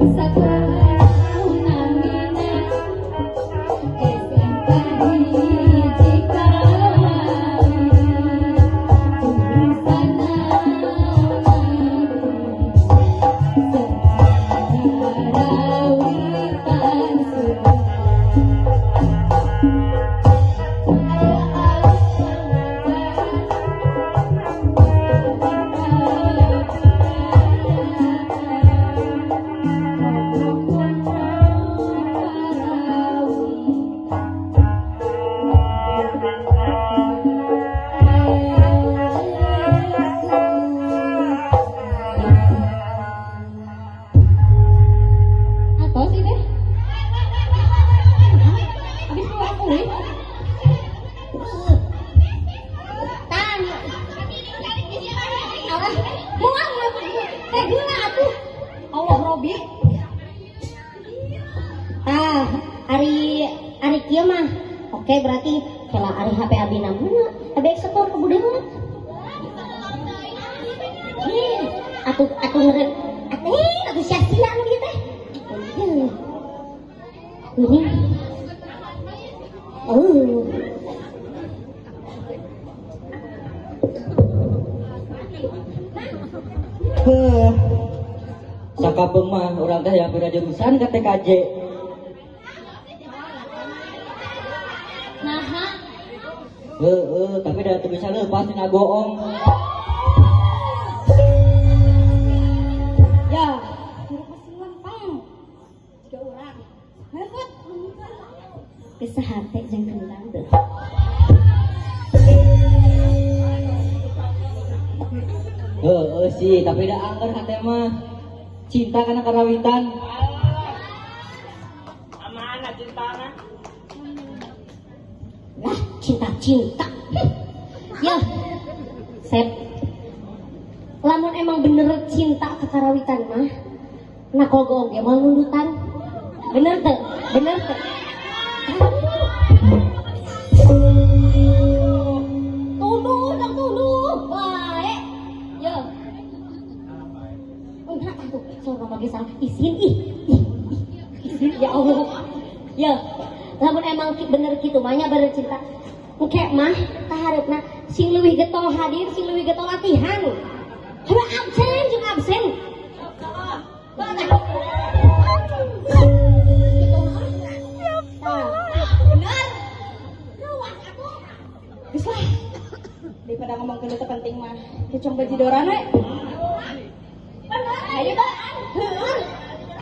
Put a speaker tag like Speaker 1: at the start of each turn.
Speaker 1: Sekolah namina SMK hiji kali jurusan Karawitan. Atau sih deh, habis keluar kulit. Tan, Allah, muang teh gula atuh. Allah Robi. Ah, ari ari kieu mah. Oke, berarti kela ari HP abina mana? Abi setor ke budeuna. Ih, atuh atuh ngeren. Atuh atuh sia-sia nu ieu teh. Ieu. Ini. Oh.
Speaker 2: Heh. Sakapeung mah urang teh yang beda jurusan ke TKJ.
Speaker 1: Naha,
Speaker 2: Heeh, tapi da teu bisa leupas tina goong.
Speaker 1: Ya, hirup masih lempeng. Tiga orang. Hebat. Geus sahate jeung kendang teu.
Speaker 2: Heeh sih, tapi da angger hate mah. Cinta kana karawitan.
Speaker 3: Amanah cintana.
Speaker 1: Lah, cinta-cinta. Ya, Sep. Lamun emang bener cinta ke karawitan mah, nah kalau goong ge moal nundutan. Bener teu? Bener teu? Tunduh, dong tunduh. Bae. Yo. Enggak tuh, sono mah salah isin ih. Ih, ih, isin ya Allah. Ya, lamun emang bener kitu mah nya bener cinta. Engke mah kahareupna sing leuwih getol hadir, sing leuwih getol latihan. Hayu absen jeung absen. Bener. Ruas atuh.
Speaker 4: Geus lah. Daripada ngomong ke teu penting mah, kecong bajidoran we.
Speaker 1: Bener.
Speaker 4: Ayo, Kak.
Speaker 1: Heuh.